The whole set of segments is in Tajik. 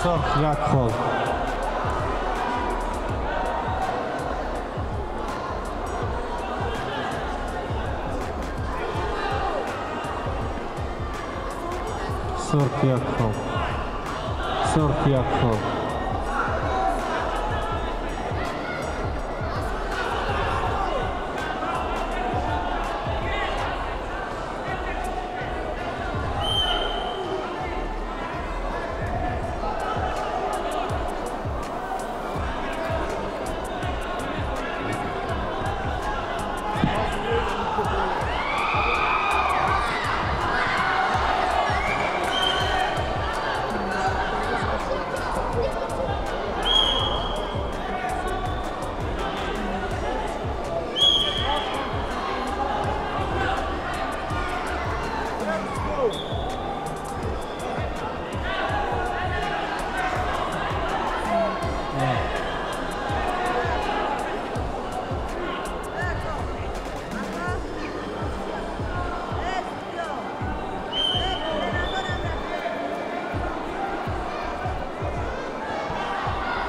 Сурх як хол. Сурх як хол. Сурх як хол.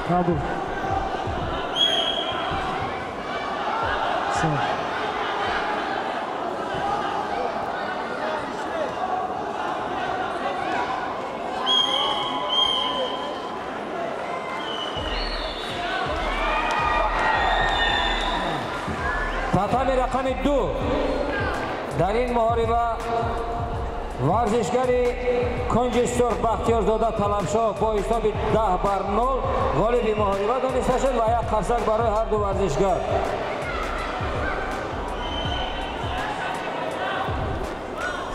Кабул. Сурх. Татами рақами 2 дар ин муҳориба варзишгари кунҷи сурх Бахтиёрзода Талабшоҳ бо ҳисоби 10-0 ғолиби муҳориба дониста шуд ва як қарсак барои ҳар ду варзишгар.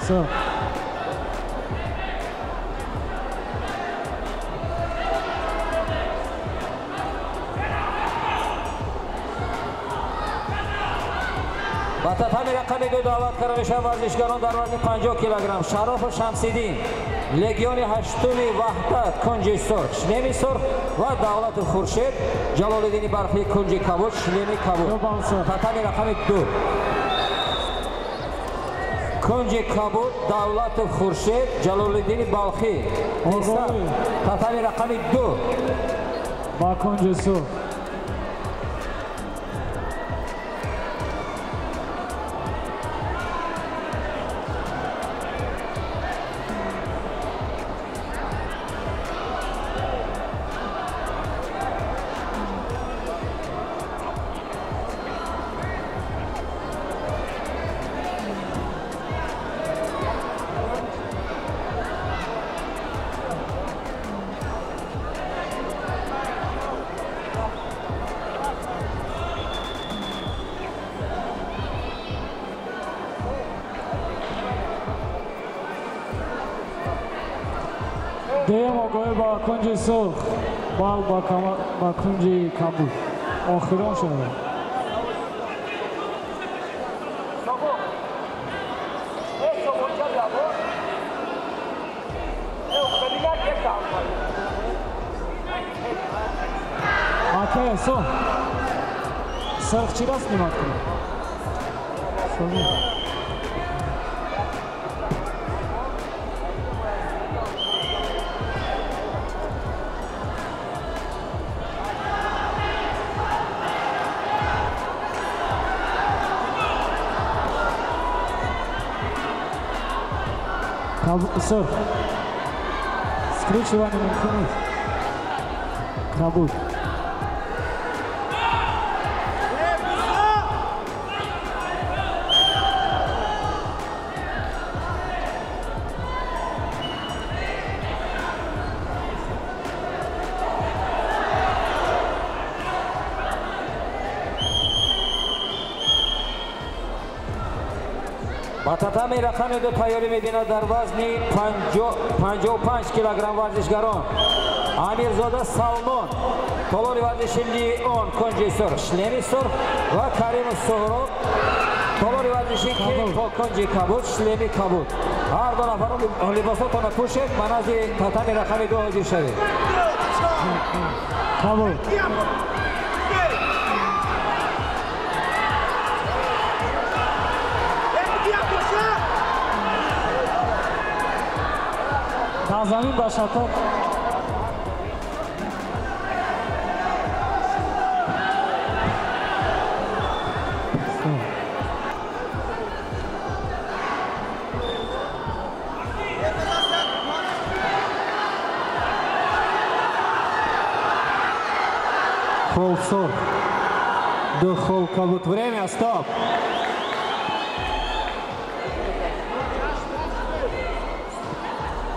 Сурх. Ба татами рақами 2 даъват карда мешаванд варзишгарон дар вазни 50 килограмм Шарофу Шамсиддин, легиони 8-уми Ваҳдат, кунҷи сурх, шлеми сурх ва Давлату Хуршед, Ҷалолиддини Барфӣ, кунҷи кабуд, шлеми кабуд. Татами рақами 2. Кунҷи кабуд, Давлату Хуршед, Ҷалолиддини Балхӣ. Татами рақами 2. Ба кунҷи сурх. Дуюм огаҳӣ ба кунҷи сурх, бал ба кунҷи кабуд. Охирон шуда. Ака, сурх. Сурх чӣ раст нимат кунад? Сурх. Скручивание мумкин нест. Кабуд. Ба татами рақами 2 тайёрӣ мебинад дар вазни 55 килограмм варзишгарон. Амирзода Салмон, толори варзиши Лион, кунҷи сурх, шлеми сурх, ва Каримов Суҳроб, толори варзиши Кемпо, кунҷи кабуд, шлеми кабуд. Ҳар ду нафар либосотонро пӯшед, ба назди татами рақами 2 ҳозир шавед. Кабуд. Дар замин ба шаток. Хол сурх. 2 хол кабуд. Время, стоп!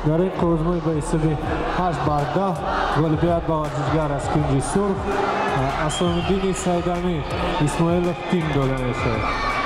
Дар ин қӯзмӯй ба ҳисоби 8 бар 10 ғолибият ба варзишгар аз кунҷи сурх Асомиддини Сайдамир Исмоилов тим дода мешавад.